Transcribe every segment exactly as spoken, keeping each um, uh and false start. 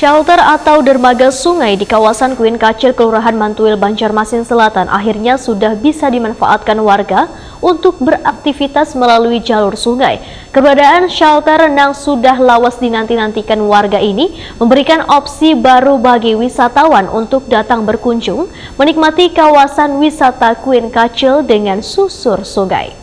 Shelter atau dermaga sungai di kawasan Kuin Kacil, Kelurahan Mantuil, Banjarmasin Selatan akhirnya sudah bisa dimanfaatkan warga untuk beraktivitas melalui jalur sungai. Keberadaan shelter nang sudah lawas dinanti-nantikan warga ini memberikan opsi baru bagi wisatawan untuk datang berkunjung, menikmati kawasan wisata Kuin Kacil dengan susur sungai.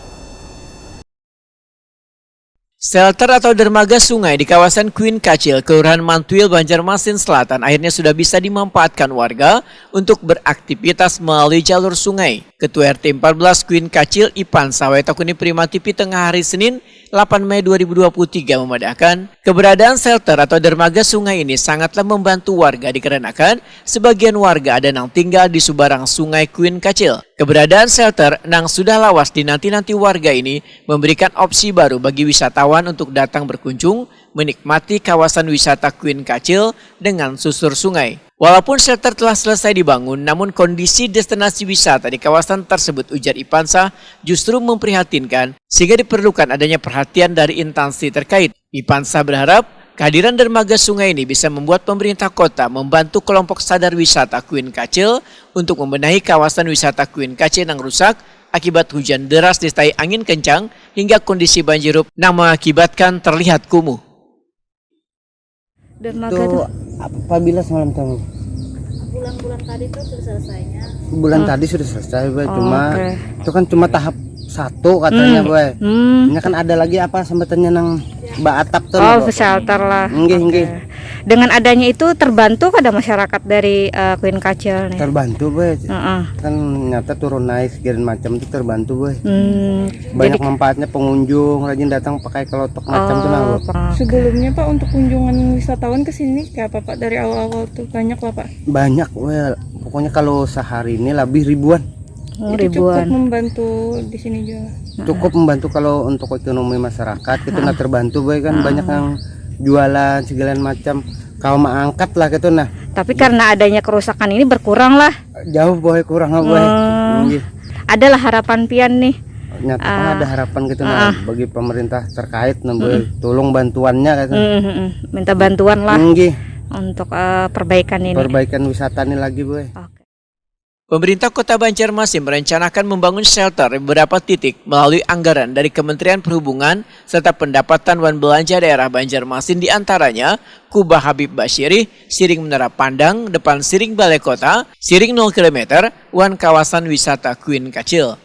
Shelter atau dermaga sungai di kawasan Kuin Kacil, Kelurahan Mantuil, Banjarmasin Selatan akhirnya sudah bisa dimanfaatkan warga untuk beraktivitas melalui jalur sungai. Ketua R T empat belas Kuin Kacil, Ipan Sawai Takuni Prima T V tengah hari Senin, delapan Mei dua ribu dua puluh tiga memadahkan, keberadaan shelter atau dermaga sungai ini sangatlah membantu warga dikarenakan sebagian warga ada nang tinggal di subarang sungai Kuin Kacil. Keberadaan shelter nang sudah lawas dinanti-nanti warga ini memberikan opsi baru bagi wisatawan untuk datang berkunjung menikmati kawasan wisata Kuin Kacil dengan susur sungai. Walaupun shelter telah selesai dibangun, namun kondisi destinasi wisata di kawasan tersebut, ujar Ipansa, justru memprihatinkan sehingga diperlukan adanya perhatian dari instansi terkait. Ipansa berharap kehadiran dermaga sungai ini bisa membuat pemerintah kota membantu kelompok sadar wisata Kuin Kacil untuk membenahi kawasan wisata Kuin Kacil yang rusak akibat hujan deras disertai angin kencang hingga kondisi banjirup yang mengakibatkan terlihat kumuh. Dermaga itu tuh apabila semalam tahu bulan-bulan tadi tuh sudah selesainya bulan tadi sudah selesai boy cuma oke. itu kan cuma tahap satu katanya boy Hmm. ini kan ada lagi apa sambatannya nang baatap tuh Oh, nah, Boy. shelter lah. Nggih, Oke. Nggih. Dengan adanya itu terbantu kada masyarakat dari eh, Kuin Kacil nih? Terbantu boy Heeh. Kan nyata turun naik segala macam tuh terbantu boy Hmm. Banyak manfaatnya pengunjung rajin datang pakai kelotok macam tuh nah Oh, Boy. peng- Sebelumnya Pak untuk kunjungan wisatawan ke sini kayak apa Pak dari awal-awal tuh banyak lah Pak. Banyak well pokoknya kalau sehari ini lebih ribuan Oh, Itu cukup ribuan. membantu di sini juga. cukup membantu kalau untuk ekonomi masyarakat itu nah terbantu boy kan banyak yang jualan segala macam kalau mengangkat lah gitu nah Tapi karena adanya kerusakan ini berkurang lah. jauh boy kurang boy Hmm. Nggih. Adalah harapan pian nih. Nyata kan ada harapan gitu nah bagi pemerintah terkait nah boy tolong bantuannya gitu Hmm, hmm, hmm. Minta bantuan lah Nggih. Untuk eh, perbaikan ini. Perbaikan wisata ini lagi boy Pemerintah Kota Banjarmasin merencanakan membangun shelter di beberapa titik melalui anggaran dari Kementerian Perhubungan serta pendapatan wan belanja daerah Banjarmasin, di antaranya Kubah Habib Basyiri, Siring Menara Pandang, depan Siring Balai Kota, Siring nol kilometer, wan kawasan wisata Kuin Kacil.